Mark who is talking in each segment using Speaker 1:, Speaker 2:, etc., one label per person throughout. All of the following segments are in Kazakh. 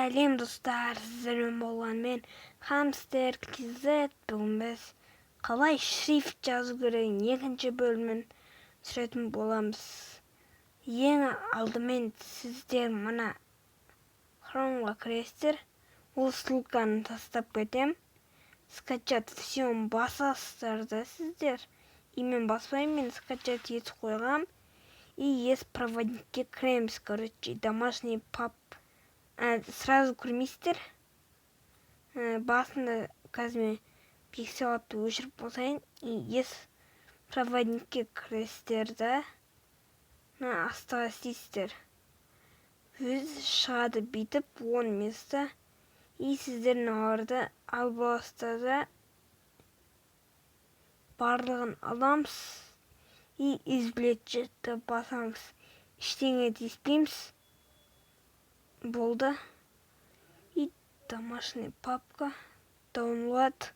Speaker 1: Сәлем, достар! Сіздермен болған мен, Хамстер KZ. Бүгін біз қалай шрифт жазу керегін екінші бөлімін түсіретін боламыз. Ең алдымен сіздер мына Хромға кіресіздер. Ол ссылканы тастап кетем. Скачать все басасыздар да сіздер. И мен баспаймын, мен скачать етіп қойғам. И есть проводникке кіреміз, короче, домашний пап сразу кірмейсіздер. Басында қазір мен пикселапты өшіріп болсайын. И есть проводникке кіресіздер да, мына астыға істейсіздер, өзі шығады бүйтіп он место. И сіздер мыналарды алып аласыздар да, барлығын аламыз и извлечь басамыз, ештеңе тиіспейміз, болды. И домашний папка, download,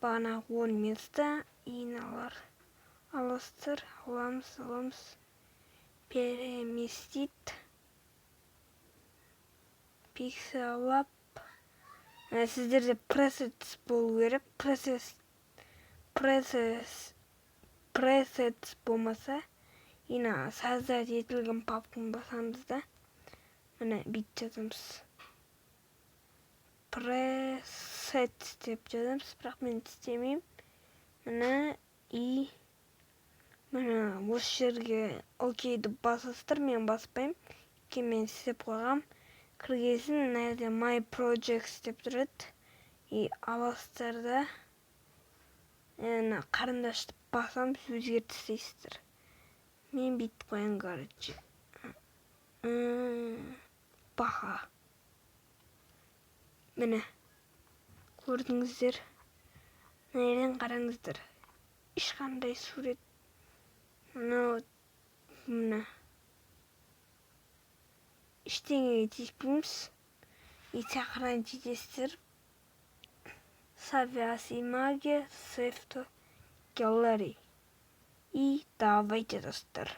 Speaker 1: бағанағы он место. И мыналар аласыздар, аламыз, аламыз, переместить, пикселап. Сіздерде presets болу керек. Presets болмаса, и мына создать етілген папканы басамыз да, міне, бүйтіп жазамыз, presets деп жазамыз, бірақ мен істемеймін. Міне, и міне, осы жерге окейді басасыздар. Мен баспаймын, өйткені мен істеп қойғам. Кіргесін мына жерде My Projects деп тұрады. И аласыздар да, мына қарындашты басамыз, өзгерт істейсіздер. Мен бүйтіп қоямын, короче, баха. Міне, көрдіңіздер, мына жерден қараңыздар, ешқандай сурет мынау, мына ештеңеге тиіспейміз. И сохранить етесіздер, save as image, save to gallery. И давайте, достар.